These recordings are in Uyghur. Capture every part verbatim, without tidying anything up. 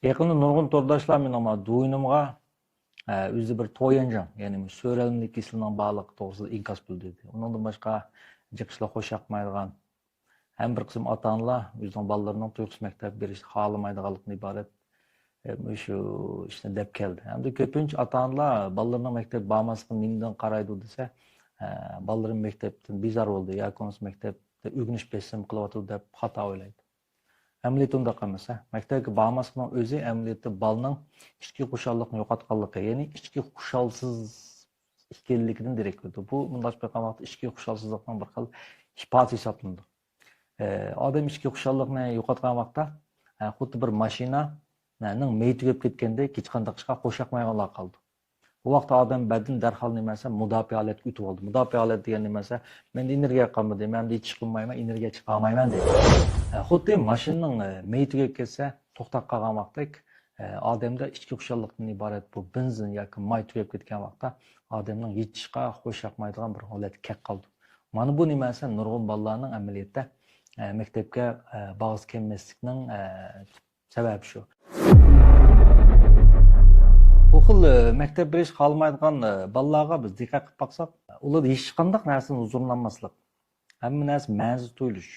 يېقىندا نۇرغۇن تورداشلار مېنىڭ مانا دۇيىنىمغا، ئە، ئۆزى بىر تويەنجاڭ، يەنى سۆرەلمىلىك كېسىلىنىڭ بارلىقى توغرىسىدا ئىنكاس بىلدۈردى. ئۇنىڭدىن باشقا جىق ئىشلار خوش ياقمايدىغان، ھەم بىر قىسىم ئاتا-ئانىلار ئۆزىنىڭ بالىلىرىنىڭ تۇيۇقسىز مەكتەپكە بېرىشنى خالىمايدىغانلىقتىن ئىبارەت، ئە، مۇشۇ ئىشنى دەپ كەلدى. ھەمدە كۆپىنچە ئاتا-ئانىلار بالىلىرىنىڭ مەكتەپكە بارماسلىقىغا نېمىدىن قارايدۇ دېسە، ئە، بالىلىرىم مەكتەپتىن بىزار بولدى ياكى بولمىسا مەكتەپتە ئۆگىنىش بېسىمى قىلىۋاتىدۇ دەپ خاتا ئويلايدۇ. ئەمەلىيىتى ئۇنداق ئەمەس، ھە. مەكتەپكە بارماسلىقنىڭ ئۆزى ئەمەلىيەتتە بالىنىڭ ئىچكى خۇشاللىقنى يوقاتقانلىقى، يەنى ئىچكى خۇشالسىز ئېكەنلىكىدىن دېرەك بېرىدۇ. بۇ مۇنداق بېقىلغان ۋاقىتتا ئىچكى خۇشالسىزلىقنىڭ بىر خىل ئىپادىسى ھېسابلىنىدۇ. ئە، ئادەم ئىچكى خۇشاللىقنى يوقاتقان ۋاقىتتا، ئە، خۇددى بىر ماشىنانىڭ مېيى تۈگەپ كەتكەندەك ھېچقانداق ئىشقا خوش ياقمايدىغانلار قالىدۇ. بۇ ۋاقىتتا ئادەم بەدىنى دەرھال نېمە دېسە، مۇداپىئە ھالەتكە ئۆتۈپ ئالىدۇ. مۇداپىئە ھالەت دېگەن نېمە دېسە، مەندە ئېنېرگىيە قالمىدى، مەن ئەمدى ھېچ قىلمايمەن، ئېنېرگىيە چىقارمايمەن دەيدۇ. ئە، خۇددى ماشىنىنىڭ، ئە، مېيى تۈگەپ كەتسە، توختاپ قالغان ۋاقىتتەك، ئە، ئادەمدە ئىچكى خۇشاللىقتىن ئىبارەت بۇ بېنزىن ياكى ماي تۈگەپ كەتكەن ۋاقىتتا ئادەمنىڭ ھېچ ئىشقا خوش ياقمايدىغان بىر ھالەتكە كەپ قالىدۇ. مانا بۇ نېمە دېسە، نۇرغۇن بالىلارنىڭ ئەمەلىيەتتە، ئە، مەكتەپكە، ئە، بارغۇسى كەلمەسلىكنىڭ، ئە، سەۋەبى شۇ. بۇ خىل، ئە، مەكتەپ بېرىش خالىمايدىغان، ئە، بالىلارغا بىز دىققەت قىلىپ باقساق، ئۇلاردا ھېچقانداق نەرسىدىن ھۇزۇرلىنالماسلىق، ھەممە نەرسە مەنىسىز تۇيۇلۇش،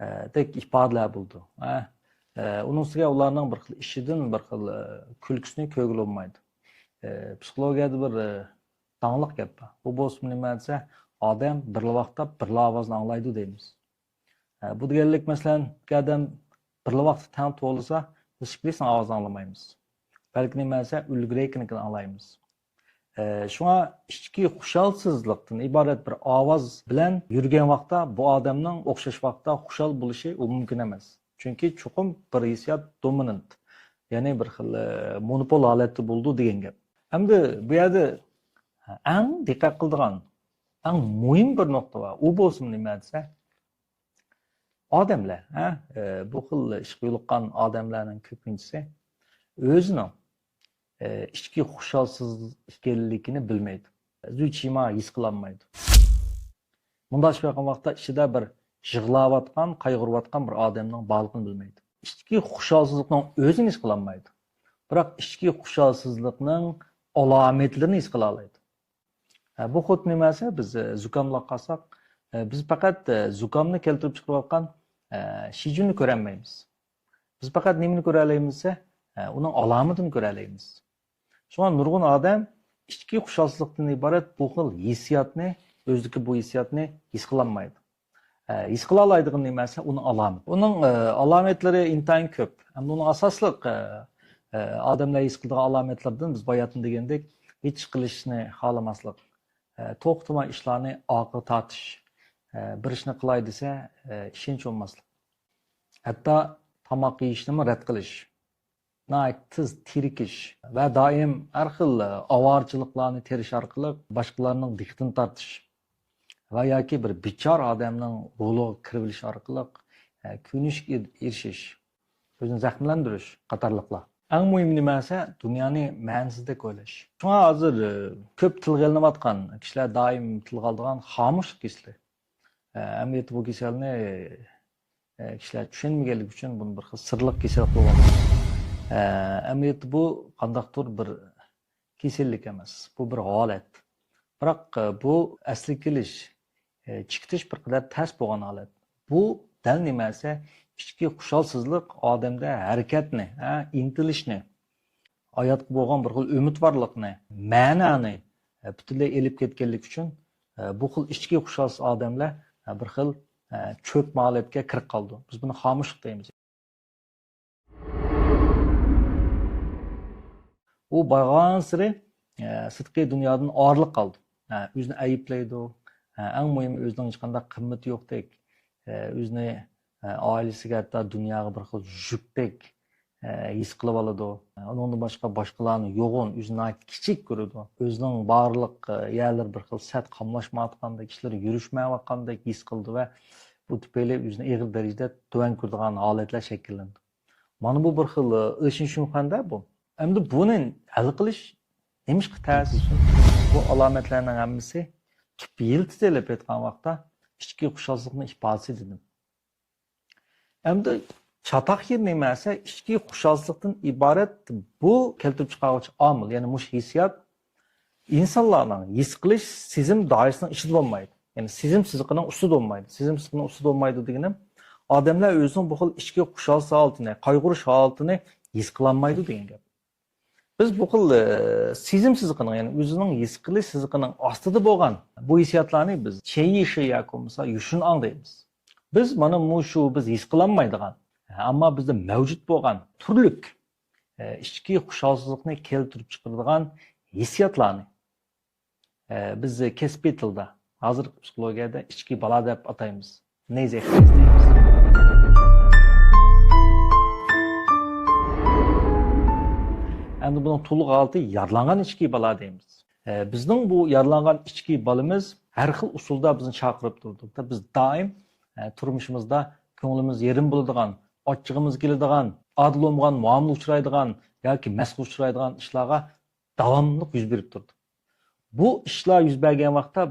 ئە، دەك ئىپادىلەر بولىدۇ. ئە، ئە، ئۇنىڭ ئۈستىگە ئۇلارنىڭ بىر خىل ئىشىدىن بىر خىل، ئە، كۈلكىسىنى كۆرگىلى بولمايدۇ. ئە، پسىخولوگىيەدە بىر، ئە، داڭلىق گەپ بار. بۇ بولسىمۇ نېمە دېسە، ئادەم بىرلا ۋاقىتتا بىرلا ئاۋازنى ئاڭلايدۇ دەيمىز. ئە، بۇ دېگەنلىك، مەسىلەن، ئىككى ئادەم بىرلا ۋاقىتتا تەڭ توۋلىسا، بىز ئىككىلىسىنىڭ ئاۋازىنى ئاڭلىمايمىز. بەلكى نېمە دېسە، ئۈلگىرەكنىڭكىنى ئاڭلايمىز. ئە، شۇڭا ئىچكى خۇشالسىزلىقتىن ئىبارەت بىر ئاۋاز بىلەن يۈرگەن ۋاقىتتا بۇ ئادەمنىڭ ئوخشاش ۋاقىتتا خۇشال بولۇشى ئۇ مۇمكىن ئەمەس. چۈنكى چوقۇم بىر ھېسسىيات دومىنانت، يەنى بىر خىل، ئە، مونوپول ھالەتتە بولىدۇ دېگەن گەپ. ئەمدى بۇ يەردە ئەڭ دىققەت قىلىدىغان، ئەڭ مۇھىم بىر نۇقتا بار. ئۇ بولسىمۇ نېمە دېسە، ئادەملەر، ھە، ئە، بۇ خىل ئىشقا يولۇققان ئادەملەرنىڭ كۆپىنچىسى ئۆزىنىڭ، ئە، ئىچكى خۇشالسىز ئىكەنلىكىنى بىلمەيدۇ. زۇچىما ھېس قىلالمايدۇ. مۇنداق ئىش بولغان ۋاقىتتا ئىچىدە بىر يىغلاۋاتقان، قايغۇرۇۋاتقان بىر ئادەمنىڭ بارلىقىنى بىلمەيدۇ. ئىچكى خۇشالسىزلىقنىڭ ئۆزىنى ھېس قىلالمايدۇ. بىراق ئىچكى خۇشالسىزلىقنىڭ ئالامەتلىرىنى ھېس قىلالايدۇ. ھە، بۇ خۇددى نېمە دېسە، بىز، ئە، زۇكاملاپ قالساق، ئە، بىز پەقەت، ئە، زۇكامنى كەلتۈرۈپ چىقىرىۋاتقان، ئە، شىجۈننى كۆرەلمەيمىز. بىز پەقەت نېمىنى كۆرەلەيمىز دېسە، ئە، ئۇنىڭ ئالامىتىنى كۆرەلەيمىز. شۇڭا نۇرغۇن ئادەم ئىچكى خۇشالسىزلىقتىن ئىبارەت بۇ خىل ھېسسىياتنى، ئۆزىدىكى بۇ ھېسسىياتنى ھېس قىلالمايدۇ. ئە، ھېس قىلالايدىغىنى نېمە دېسە، ئۇنىڭ ئالامىتى. ئۇنىڭ، ئە، ئالامەتلىرى ئىنتايىن كۆپ. ئەمدى ئۇنىڭ ئاساسلىق، ئە، ئە، ئادەملەر ھېس قىلىدىغان ئالامەتلىرىدىن بىز باياتىن دېگەندەك، ھېچ ئىش قىلىشنى خالىماسلىق، ئە، توختىماي ئىشلارنى ئارقىغا تارتىش، ئە، بىر ئىشنى قىلاي دېسە، ئە، ئىشەنچ بولماسلىق، ھەتتا تاماق يېيىشنىمۇ رەت قىلىش، ناھايىتى تېز تېرىكىش ۋە دائىم ھەر خىل ئاۋارىچىلىقلارنى تېرىش ئارقىلىق باشقىلارنىڭ دىققىتىنى تارتىش ۋە ياكى بىر بىچارە ئادەمنىڭ رولىغا كىرىۋېلىش ئارقىلىق، ئە، كۆيۈنۈشكە ئېرىشىش، ئۆزىنى زەخىملەندۈرۈش قاتارلىقلار. ئەڭ مۇھىمى نېمە دېسە، دۇنيانى مەنىسىزدەك ئويلاش. شۇڭا ھازىر، ئە، كۆپ تىلغا ئېلىنىۋاتقان، كىشىلەر دائىم تىلغا ئالىدىغان خامۇشلۇق كېسىلى. ئە، ئەمەلىيەتتە بۇ كېسەلنى، ئە، كىشىلەر چۈشەنمىگەنلىكى ئۈچۈن بۇنى بىر خىل سىرلىق كېسەل قىلىۋالغان. ئە، ئەمەلىيەتتە بۇ قانداقتۇر بىر كېسەللىك ئەمەس، بۇ بىر ھالەت. بىراق، ئە، بۇ ئەسلىگە كېلىش، ئە، چىقىتىش بىر قەدەر تەس بولغان ھالەت. بۇ دەل نېمە دېسە، ئىچكى خۇشالسىزلىق ئادەمدە ھەرىكەتنى، ئە، ئىنتىلىشنى، ھاياتقا بولغان بىر خىل ئۈمىدۋارلىقنى، مەنانى، ئە، پۈتۈنلەي ئېلىپ كەتكەنلىكى ئۈچۈن، ئە، بۇ خىل ئىچكى خۇشالسىز ئادەملەر، ئە، بىر خىل، ئە، چۆكمە ھالەتكە كىرىپ قالىدۇ. بىز بۇنى خامۇشلۇق دەيمىز. ئۇ بارغانسېرى، ئە، سىرتقى دۇنيادىن ئايرىلىپ قالىدۇ. ئە، ئۆزىنى ئەيىبلەيدۇ. ئە، ئەڭ مۇھىمى، ئۆزىنىڭ ھېچقانداق قىممىتى يوقتەك، ئە، ئۆزىنى، ئە، ئائىلىسىگە، ھەتتا دۇنياغا بىر خىل يۈكتەك، ئە، ھېس قىلىۋالىدۇ. ئۇنىڭدىن باشقا، باشقىلارنى يوغان، ئۆزىنى ناھايىتى كىچىك كۆرىدۇ. ئۆزىنىڭ بارلىق، ئە، يەرلىرى بىر خىل سەت قاملاشمايۋاتقاندەك، ئىشلىرى يۈرۈشمەيۋاتقاندەك ھېس قىلىدۇ ۋە بۇ تۈپەيلى ئۆزىنى ئېغىر دەرىجىدە تۆۋەن كۆرىدىغان ھالەتلەر شەكىللىنىدۇ. مانا بۇ بىر خىل، ئى، ئىشىنىش شۈبھەندە بۇ. ئەمدى بۇنى ھەل قىلىش نېمىشقا تەس؟ بۇ ئالامەتلەرنىڭ ھەممىسى تۈپ يىلتىزى ئېلىپ ئېيتقان ۋاقىتتا ئىچكى خۇشالسىزلىقنىڭ ئىپادىسى دېدىم. ئەمدى چاتاق يېرى نېمە دېسە، ئىچكى خۇشالسىزلىقتىن ئىبارەت بۇ كەلتۈرۈپ چىقارغۇچى ئامىل، يەنى مۇشۇ ھېسسىيات ئىنسانلارنىڭ ھېس قىلىش سېزىم دائىرىسىنىڭ ئىچىدە بولمايدۇ. يەنى سېزىم سىزىقىنىڭ ئۈستىدە بولمايدۇ. سېزىم سىزىقىنىڭ ئۈستىدە بولمايدۇ دېگىنىم، ئادەملەر ئۆزىنىڭ بۇ خىل ئىچكى خۇشالسىز ھالىتىنى، قايغۇرۇش ھالىتىنى ھېس قىلالمايدۇ دېگەن گەپ. بىز بۇ خىل، ئى، سېزىم سىزىقىنىڭ، يەنى ئۆزىنىڭ ھېس قىلىش سىزىقىنىڭ ئاستىدا بولغان بۇ ھېسسىياتلارنى بىز چېيىشى ياكى بولمىسا يوشۇنئاڭ دەيمىز. بىز مانا مۇشۇ بىز ھېس قىلالمايدىغان، ئەمما بىزدە مەۋجۇت بولغان تۈرلۈك، ئى، ئىچكى خۇشالسىزلىقنى كەلتۈرۈپ چىقىرىدىغان ھېسسىياتلارنى ئە، بىز كەسپىي تىلدا، ھازىرقى پسىخولوگىيەدە ئىچكى بالا دەپ ئاتايمىز. نەيزەك دەيمىز. ئەمدى بۇنىڭ تولۇق ھالىتى يارىلانغان ئىچكى بالا دەيمىز. ئە، بىزنىڭ بۇ يارىلانغان ئىچكى بالىمىز ھەر خىل ئۇسۇلدا بىزنى چاقىرىپ تۇرىدۇ. بىز دائىم، ئە، تۇرمۇشىمىزدا كۆڭلىمىز يېرىم بولىدىغان، ئاچچىقىمىز كېلىدىغان، ئادىل بولمىغان مۇئامىلە ئۇچرايدىغان ياكى مەسخىرە ئۇچرايدىغان ئىشلارغا داۋاملىق يۈز بېرىپ تۇرىدۇ. بۇ ئىشلار يۈز بەرگەن ۋاقىتتا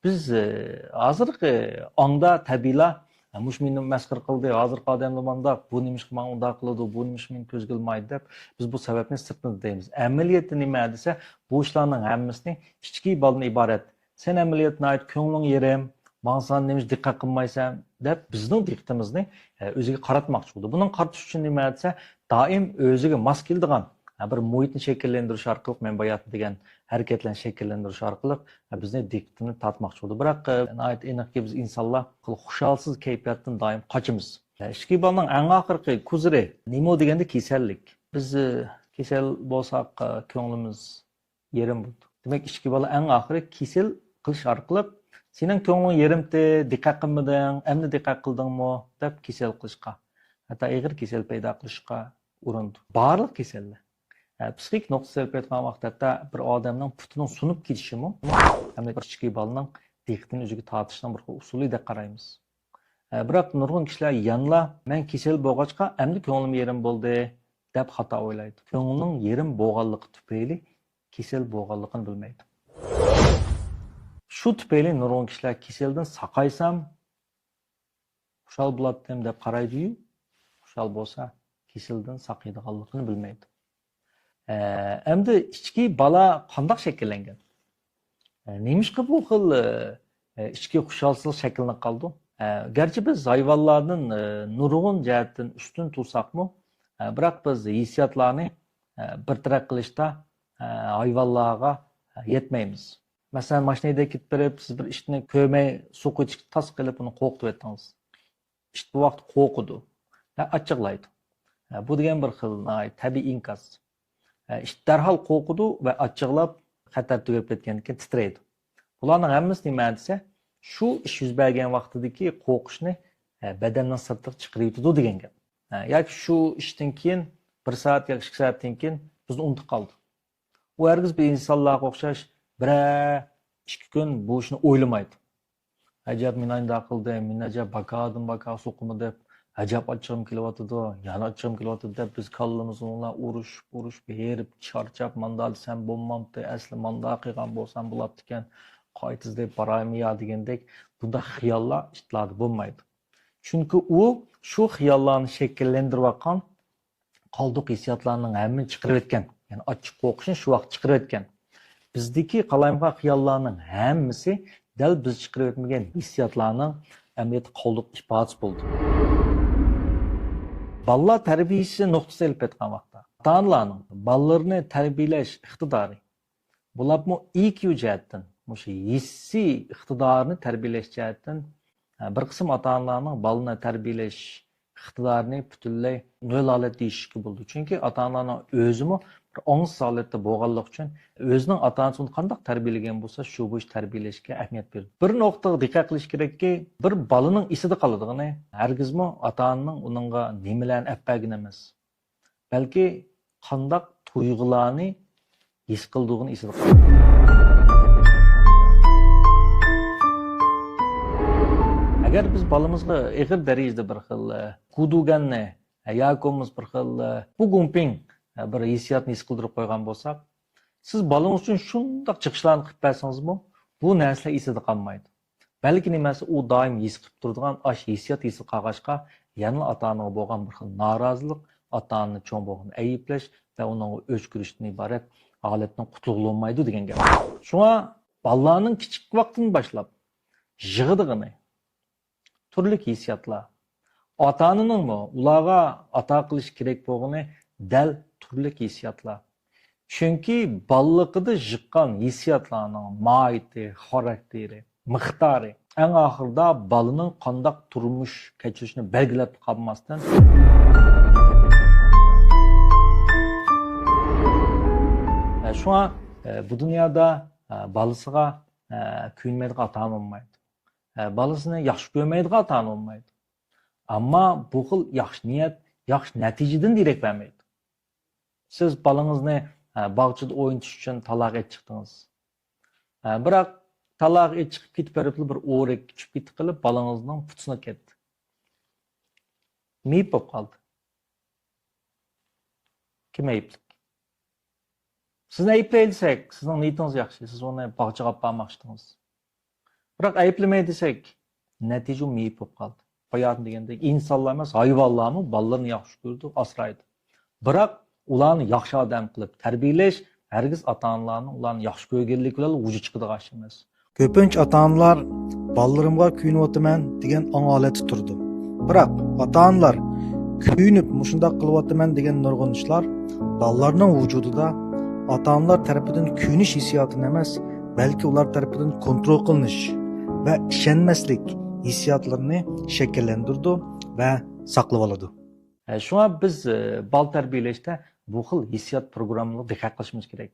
بىز، ئى، ھازىرقى ئاڭدا تەبىئىيلا، «ھە، مۇشۇ مېنى مەسخىرە قىلدى، ھازىرقى ئادەملەر مانداق، بۇ نېمىشقا ماڭا ئۇنداق قىلىدۇ، بۇ نېمىشقا مېنى كۆزگە ئىلمايدۇ» دەپ، بىز بۇ سەۋەبنى سىرتىدا دەيمىز. ئەمەلىيەتتە نېمە دېسە، بۇ ئىشلارنىڭ ھەممىسىنى ئىچكى بالىدىن ئىبارەت. سەن ئەمەلىيەتتە ناھايىتى كۆڭلۈڭ يېرىم، ماڭا سەن نېمىشقا دىققەت قىلمايسەن دەپ، بىزنىڭ دىققىتىمىزنى، ئە، ئۆزىگە قاراتماقچى بولىدۇ. بۇنىڭ قارىتىش ئۈچۈن نېمە دېسە، دائىم ئۆزىگە ماس كېلىدىغان، ئە، بىر مۇھىتنى شەكىللەندۈرۈش ئارقىلىق، مەن باياتىن دېگەن ھەرىكەتلەرنى شەكىللەندۈرۈش ئارقىلىق، ئە، بىزنى دىققىتىنى تارتماقچى بولىدۇ. بىراق، ئە، ناھايىتى ئېنىقكى، بىز ئىنسانلار خۇشالسىز كەيپىياتتىن دائىم قاچىمىز. ئە، ئىچكى بالىنىڭ ئەڭ ئاخىرقى كوزىرى نېمە دېگەندە كېسەللىك. بىز، ئە، كېسەل بولساق، ئە، كۆڭلىمىز يېرىم بولىدۇ. دېمەك، ئىچكى بالا ئەڭ ئاخىرى كېسەل قىلىش ئارقىلىق، «سېنىڭ كۆڭلۈڭ يېرىمتى، دىققەت قىلمىدىڭ، ئەمدى دىققەت قىلدىڭمۇ؟» دەپ كېسەل قىلىشقا، ھەتتا ئېغىر كېسەل پەيدا قىلىشقا ئۇرۇنىدۇ. بارلىق كېسەللەر. ھە، پسىخىك نۇقتىسى ئېلىپ ئېيتقان ۋاقىتتا، ھەتتا بىر ئادەمنىڭ پۇتىنىڭ سۇنۇپ كېتىشىمۇ، ھەمدە بىر ئىچكى بالىنىڭ دىققىتىنى ئۆزىگە تارتىشنىڭ بىر خىل ئۇسۇلى دەپ قارايمىز. ئە، بىراق نۇرغۇن كىشىلەر يەنىلا، «مەن كېسەل بولغاچقا، ئەمدى كۆڭلۈم يېرىم بولدى» دەپ خاتا ئويلايدۇ. كۆڭلىنىڭ يېرىم بولغانلىقى تۈپەيلى كېسەل بولغانلىقىنى بىلمەيدۇ. شۇ تۈپەيلى نۇرغۇن كىشىلەر «كېسەلدىن ساقايسام، خۇشال بولاتتىم» دەپ قارايدۇ-يۇ، خۇشال بولسا، كېسەلدىن ساقىيىدىغانلىقىنى بىلمەيدۇ. ئە، ئەمدى ئىچكى بالا قانداق شەكىللەنگەن؟ ئە، نېمىشقا بۇ خىل، ئە، ئىچكى خۇشالسىزلىق شەكىللىنىپ قالىدۇ؟ ئە، گەرچە بىز ھايۋانلاردىن، ئە، نۇرغۇن جەھەتتىن ئۈستۈن تۇرساقمۇ، ئە، بىراق بىز ھېسسىياتلارنى، ئە، بىر تەرەپ قىلىشتا، ئە، ھايۋانلارغا يەتمەيمىز. مەسىلەن، ماشىنا ھەيدەپ كېتىپ بېرىپ، سىز بىر ئىتنى كۆرمەي سۇ قۇيۇشقا تاس قىلىپ، ئۇنى قورقۇتۇۋەتتىڭىز. ئىت بۇ ۋاقىت قورقىدۇ ۋە ئاچچىقلايدۇ. ھە، بۇ دېگەن بىر خىل ناھايىتى تەبىئىي ئىنكاس. ھە، ئىت دەرھال قورقىدۇ ۋە ئاچچىقلاپ، خەتەر تۈگەپ كەتكەندىن كېيىن تىترەيدۇ. بۇلارنىڭ ھەممىسى نېمە دېسە، شۇ ئىش يۈز بەرگەن ۋاقتىدىكى قورقۇشنى، ھە، بەدەننىڭ سىرتىغا چىقىرىۋېتىدۇ دېگەن گەپ. ھە، ياكى شۇ ئىشتىن كېيىن بىر سائەت ياكى ئىككى سائەتتىن كېيىن بىزنى ئۇنتۇپ قالىدۇ. ئۇ ھەرگىز بىز ئىنسانلارغا ئوخشاش بىرەر ئىككى كۈن بۇ ئىشنى ئويلىمايدۇ. «ئەجەب، مېنى ئانداق قىلدى، مېنى ئەجەب باكادىن باكا سوقىمۇ» دەپ، «ئەجەب ئاچچىقىم كېلىۋاتىدۇ، يەنە ئاچچىقىم كېلىۋاتىدۇ» دەپ، بىز كاللىمىزنى ئۇرۇپ، ئۇرۇپ، ھېرىپ، چارچاپ، «ماندا دېسەم بولمامتى، ئەسلى ماندا قىلغان بولسام بولاتتىكەن، قايتا ئىزدەپ بارايمۇ يا» دېگەندەك بۇنداق خىياللار ئىتلاردا بولمايدۇ. چۈنكى ئۇ شۇ خىياللارنى شەكىللەندۈرۈۋاتقان قالدۇق ھېسسىياتلارنىڭ ھەممىنى چىقىرىۋەتكەن. يەنى ئاچچىق قورقۇشنى شۇ ۋاقىت چىقىرىۋەتكەن. بىزدىكى قالايمىقان خىياللارنىڭ ھەممىسى دەل بىز چىقىرىۋەتمىگەن ھېسسىياتلارنىڭ ئەمەلىيەتتە قالدۇق ئىپادىسى بولىدۇ. بالىلار تەربىيىسى نۇقتىسى ئېلىپ ئېيتقان ۋاقىتتا، ئاتا-ئانىلارنىڭ بالىلىرىنى تەربىيىلەش ئىقتىدارى، بولۇپمۇ ئايكيۇ جەھەتتىن، مۇشۇ ھېسسىي ئىقتىدارنى تەربىيىلەش جەھەتتىن، ھە، بىر قىسىم ئاتا-ئانىلارنىڭ بالىنى تەربىيىلەش ئىقتىدارىنى پۈتۈنلەي نۆل ھالەتتە دېيىشكە بولىدۇ. چۈنكى ئاتا-ئانىلارنىڭ ئۆزىمۇ بىر ئاڭسىز ھالەتتە بولغانلىقى ئۈچۈن، ئۆزىنىڭ ئاتا-ئانىسى ئۇنى قانداق تەربىيىلىگەن بولسا، شۇ بويىچە تەربىيىلەشكە ئەھمىيەت بېرىدۇ. بىر نۇقتىغا دىققەت قىلىش كېرەككى، بىر بالىنىڭ ئېسىدە قالىدىغىنى ھەرگىزمۇ ئاتا-ئانىنىڭ ئۇنىڭغا نېمىلەرنى ئەپ بەرگىنى ئەمەس. بەلكى قانداق تۇيغۇلارنى ھېس قىلىدىغىنى ئېسىدە قالىدۇ. ئەگەر بىز بالىمىزغا ئېغىر دەرىجىدە بىر خىل، ئە، گۇدۇگەننى، ئە، ياكى بولمىسا بىر خىل، ئە، بۇگۇڭپىڭ، ئە، بىر ھېسسىياتنى ھېس قىلدۇرۇپ قويغان بولساق، سىز بالىڭىز ئۈچۈن شۇنداق چىقىشلارنى قىلىپ بەرسىڭىزمۇ، بۇ نەرسىلەر ئېسىدە قالمايدۇ. بەلكى نېمە دېسە، ئۇ دائىم ھېس قىلىپ تۇرىدىغان ئاش ھېسسىيات ھېس قىلىپ قالغاچقا، يەنىلا ئاتا-ئانىغا بولغان بىر خىل نارازىلىق، ئاتا-ئانىنى چوڭ بولغان ئەيىبلەش ۋە ئۇنىڭغا ئۆچ كۆرۈشتىن ئىبارەت ھالەتتىن قۇتۇلغىلى بولمايدۇ دېگەن گەپ. شۇڭا بالىلارنىڭ كىچىك ۋاقتىدىن باشلاپ يىغىدىغىنى تۈرلۈك ھېسسىياتلار. ئاتا-ئانىنىڭمۇ ئۇلارغا ئاتا قىلىش كېرەك بولغىنى دەل تۈرلۈك ھېسسىياتلار. چۈنكى بالىلىقىدا يىغقان ھېسسىياتلارنىڭ ماھىيىتى، خاراكتېرى، مىقدارى ئەڭ ئاخىرىدا بالىنىڭ قانداق تۇرمۇش كەچۈرۈشىنى بەلگىلەپ قالماستىن، شۇڭا بۇ دۇنيادا بالىسىغا كۆيۈنمەيدىغان ئاتا-ئانا بولمايدۇ. بالىسىنى ياخشى كۆرمەيدىغان ئاتا-ئانا بولمايدۇ. ئەمما بۇ خىل ياخشى نىيەت ياخشى نەتىجىدىن دېرەك بەرمەيدۇ. سىز بالىڭىزنى باغچىدا ئوينىتىش ئۈچۈن تالاغا ئېلىپ چىقتىڭىز. بىراق تالاغا ئېلىپ چىقىپ كېتىپ بېرىپلا بىر ئورەك چۈشۈپ كېتىپ قېلىپ، بالىڭىزنىڭ پۇتى سىنىپ كەتتى. مېيىپ بولۇپ قالدى. كىم ئەيىبلىك؟ سىزنى ئەيىبلەيلىسەك، سىزنىڭ نىيىتىڭىز ياخشى، سىز ئۇنى باغچىغا ئاپارماقچى ئىدىڭىز. بىراق ئەيىبلىمەي دېسەك، نەتىجە مېيىپ بولۇپ قالدى. باياتىن دېگەندەك، ئىنسانلار ئەمەس، ھايۋانلارمۇ بالىلىرىنى ياخشى كۆرىدۇ، ئاسرايدۇ. بىراق ئۇلارنى ياخشى ئادەم قىلىپ تەربىيەلەش ھەرگىز ئاتا-ئانىلارنىڭ ئۇلارنى ياخشى كۆرگەنلىكى بىلەن ۋۇجۇدقا چىقىدىغان ئىش ئەمەس. كۆپىنچە ئاتا-ئانىلار بالىلىرىمغا كۆيۈنۈۋاتىمەن دېگەن ئاڭ ھالەتتە تۇرىدۇ. بىراق ئاتا-ئانىلار كۆيۈنۈپ مۇشۇنداق قىلىۋاتىمەن دېگەن نۇرغۇن ئىشلار بالىلارنىڭ ۋۇجۇدىدا ئاتا-ئانىلار تەرىپىدىن كۆيۈنۈش ھېسسىياتىنى ئەمەس، بەلكى ئۇلار تەرىپىدىن كونترول قىلىنىش ۋە ئىشەنمەسلىك ھېسسىياتلىرىنى شەكىللەندۈرىدۇ ۋە ساقلىۋالىدۇ. شۇڭا بىز بالا تەربىيەلەشتە بۇ خىل ھېسسىيات پروگراممىلىرىغا دىققەت قىلىشىمىز كېرەك.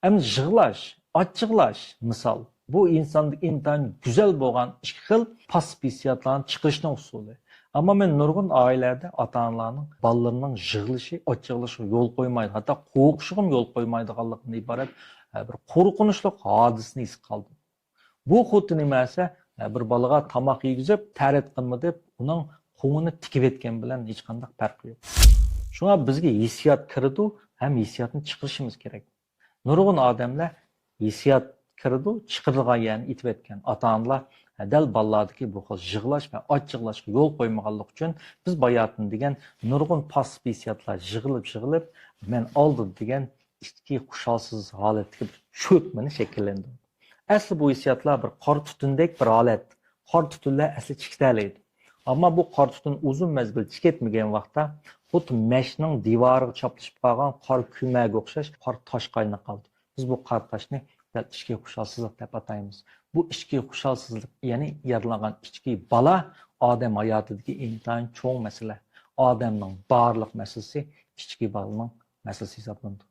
ئەمدى يىغلاش، ئاچچىقلاش، مىسال، بۇ ئىنساندا ئىنتايىن گۈزەل بولغان ئىككى خىل پاسسىپ ھېسسىياتلارنى چىقىرىشنىڭ ئۇسۇلى. ئەمما مەن نۇرغۇن ئائىلىلەردە ئاتا-ئانىلارنىڭ بالىلىرىنىڭ يىغلىشى، ئاچچىقلىشىغا يول قويمايدىغان، ھەتتا قورقۇشىغىمۇ يول قويمايدىغانلىقىدىن ئىبارەت، ئە، بىر قورقۇنچلۇق ھادىسىنى ھېس قىلدىم. بۇ خۇددى نېمە دېسە، ئە، بىر بالىغا تاماق يېگۈزۈپ، تەرەت قىلما دەپ، ئۇنىڭ قوڭىنى تىكىۋەتكەن بىلەن ھېچقانداق پەرقى يوق. شۇڭا بىزگە ھېسسىيات كىرىدۇ ھەم ھېسسىياتنى چىقىرىشىمىز كېرەك. نۇرغۇن ئادەملەر ھېسسىيات كىرىدۇ، چىقىرىدىغان يەرنى ئېتىۋەتكەن. ئاتا-ئانىلار دەل بالىلاردىكى بۇ خىل يىغلاش ۋە ئاچچىقلاشقا يول قويمىغانلىقى ئۈچۈن بىز باياتىن دېگەن نۇرغۇن پاسسىپ ھېسسىياتلار يىغىلىپ، يىغىلىپ، مەن ئالدىدا دېگەن ئىچكى خۇشالسىز ھالەتتىكى بىر چۆكمىنى شەكىللەندۈردى. ئەسلى بۇ ھېسسىياتلار بىر قارا تۈتۈندەك بىر ھالەت. قارا تۈتۈنلەر ئەسلى چىكىتەلەيدۇ. ئەمما بۇ قارا تۈتۈن ئۇزۇن مەزگىل چىكەتمىگەن ۋاقىتتا، خۇددى مەشنىڭ دىۋارىغا چاپلىشىپ قالغان قارا كۆمەگە ئوخشاش قارا تاشقا ئايلىنىپ قالىدۇ. بىز بۇ قارا تاشنى دەل ئىچكى خۇشالسىزلىق دەپ ئاتايمىز. بۇ ئىچكى خۇشالسىزلىق، يەنى يارىلانغان ئىچكى بالا ئادەم ھاياتىدىكى ئىنتايىن چوڭ مەسىلە. ئادەمنىڭ بارلىق مەسىلىسى ئىچكى بالىنىڭ مەسىلىسى ھېسابلىنىدۇ.